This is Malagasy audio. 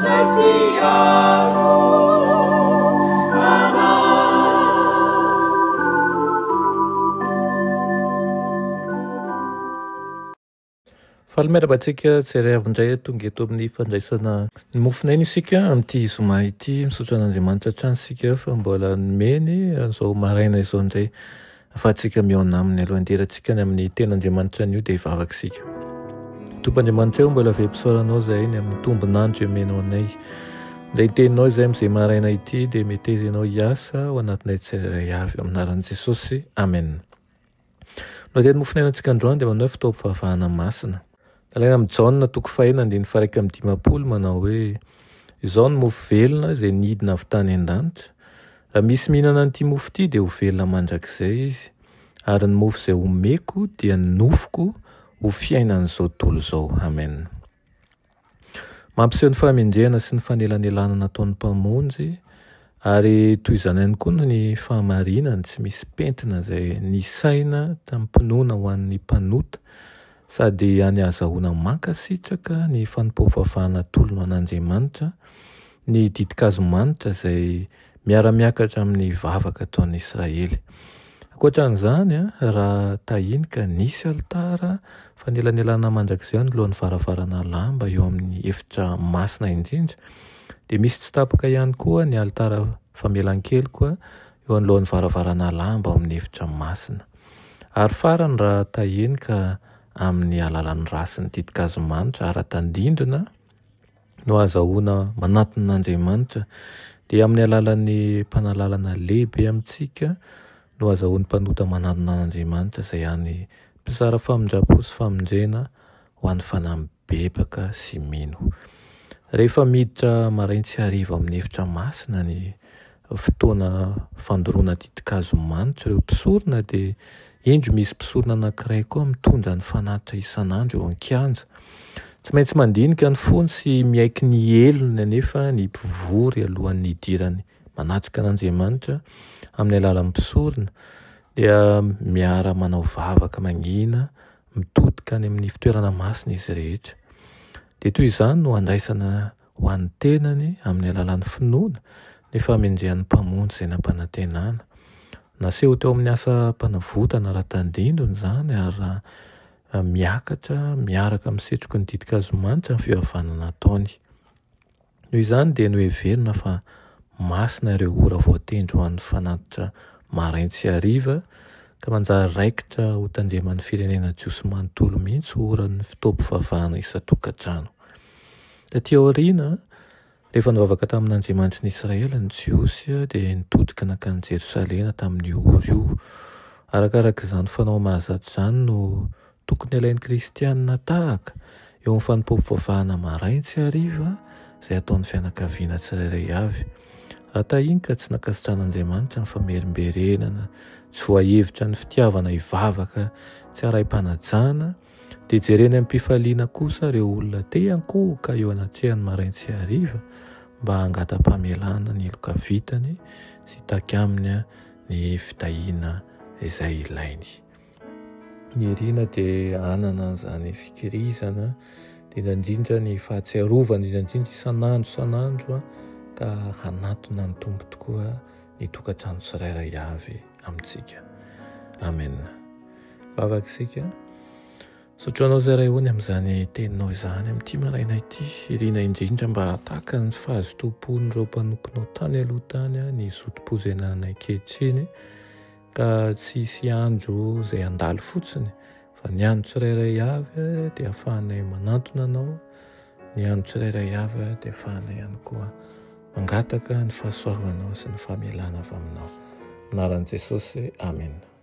izay mpiaro anay. Faly miarahaba antsika tsirairay avy indray tonga eto amin'ny fandraisana ny mofon'aina isika amin'ity zoma ity. Misaotra an'Andriamanitra hatrany isika fa mbola nomeny an'izao maraina izao indray ahafahantsika mihaona aminy. Alohan'ny hidirantsika any amin'ny tenin'Andriamanitra anio dia hivavaka isika. Tompo Andriamanitra eo, mbola velom-pisaoranao izahay ny amin'ny tombon'andro omenao anay. Indray teninao izay amin'izay maraina ity dia meteza ianao hiasa ao anatinay tsirairay avy. Amin'ny anaran'i Jesosy. Amen. Ny lohateny mofonainantsika androany dia manao hoe fotoam-pivavahana masina. Nalaina amin'i Jaona toko fahena andininy faha-51 manao hoe, Izao no mofo velona izay nidina avy tany an-danitra. Raha misy mihinana an'ity mofo ity dia ho velona mandrakizay izy. Ary ny mofo izay omeko dia ny nofoko ho fiainan'izao tontolo izao. Amen. Mampiseho ny fahamendrehana sy ny fanelanelanana ataon'ny Mpamonjy, ary toy izany ihany koa ny fahamarinany tsy misy pentina izay nisaina tamim-pinoana ho an'ny mpanota, sady any ahazahoana mankasitraka ny fanompoam-pivavahana atolony ho an'Andriamanitra, ny ditin-kazo manitra izay miara-miakatra amin'ny vavaka ataon'ny Israely. Ankoatra an'izany, raha tahiny ka nisy alitara fanelanelanana mandrakizay anoloan'ny varavarana lamba eo amin'ny efitra masina indrindra, dia misy tsy tapaka ihany koa ny alitara famelan-keloka eo anoloan'ny varavarana lamba ao amin'ny efitra masina. Ary farany, raha tahiny ka amin'ny alalan'ny ra sy ny ditin-kazo manitra ara-tandindona, no ahazahoana manatona an'Andriamanitra, dia amin'ny alalan'ny mpanalalana lehibe amintsika no ahazahoan'ny mpanota manatona an'Andriamanitra izay hany mpizara famindram-po sy famonjena ho an'ny fanahy mibebaka sy mino. Rehefa miditra marain-tsy hariva ao amin'ny efitra masina ny fotoana fandoroana ditin-kazo manitra ireo mpisorona dia indro misy mpisorona anankiray koa mitondra ny fanatitra isan'andro eo an-kianja. Tsy maintsy mandinika ny fony sy miaiky ny helony anefa ny mpivory alohan'ny hidirany manatrika an'Andriamanitra amin'ny alalan'ny mpisorona dia miara-manao vavaka mangina mitodika any amin'ny fitoerana masina izy rehetra. Dia toy izany no andraisana ho an'ny tenany amin'ny alalan'ny finoana ny fahamendrehan'ny Mpamonjy izay nampanantenana. Naseho teo amin'ny asam-panavotana ara-tandindona izany ary raha miakatra miaraka amin'ny setroky ny ditin-kazo manitra ny fihavanana ataony. Noho izany dia noheverina fa masina ireo ora voatendry ho an'ny fanatitra marain-tsy hariva ka manjary raikitra ho tandreman'ny firenena jiosy manontolo mihitsy ho oran'ny fotoam-pivavahana isan-tokantrano. Tatỳ aoriana, rehefa nivavaka tamin'Andriamanitry ny Israely ny Jiosy, dia nitodika nankany Jerosalena tamin'io ora io. Arakaraka izany fanao mahazatra izany no tokony halain'ny Kristianina tahaka, eo amin'ny fanompoam-pivavahana marain-tsy hariva izay ataon'ny fianakaviana tsirairay avy. Raha tahiny ka tsy nankasitrahan'Andriamanitra ny famerimberenana, tsy voahevitra ny fitiavana hivavaka tsy arahim-panajana, Dia jereny amim-pifaliana kosa ireo olona te hiankohoka eo anatrehany marain-tsy hariva mba hangata-pamelana ny heloka vitany sy hitaky aminy ny fitahiana izay ilainy. Ny irina dia hanana an'izany fikirizana, indrindra indrindra ny fahatsiarovana, indrindra indrindra isan'andro isan'andro ka hanatona ny Tompo tokoa ny tokantrano tsirairay avy amintsika. Amen. Vavaka isika. Misaotra anao izay Ray o ny amin'izany teninao izany amin'ity maraina ity. Irina indrindra mba hataka ny fahazotoam-pon'ireo mpanomponao tany aloha tany ny zotom-po izay nananay ankehitriny ka tsy hisy andro izay handalo fotsiny fa ny andro tsirairay avy dia ahafahanay manantona anao, ny andro tsirairay avy dia ahafahanay ihany koa mangataka ny fahasoavanao sy ny famelana avy aminao. Anaran'i Jesosy, Amena.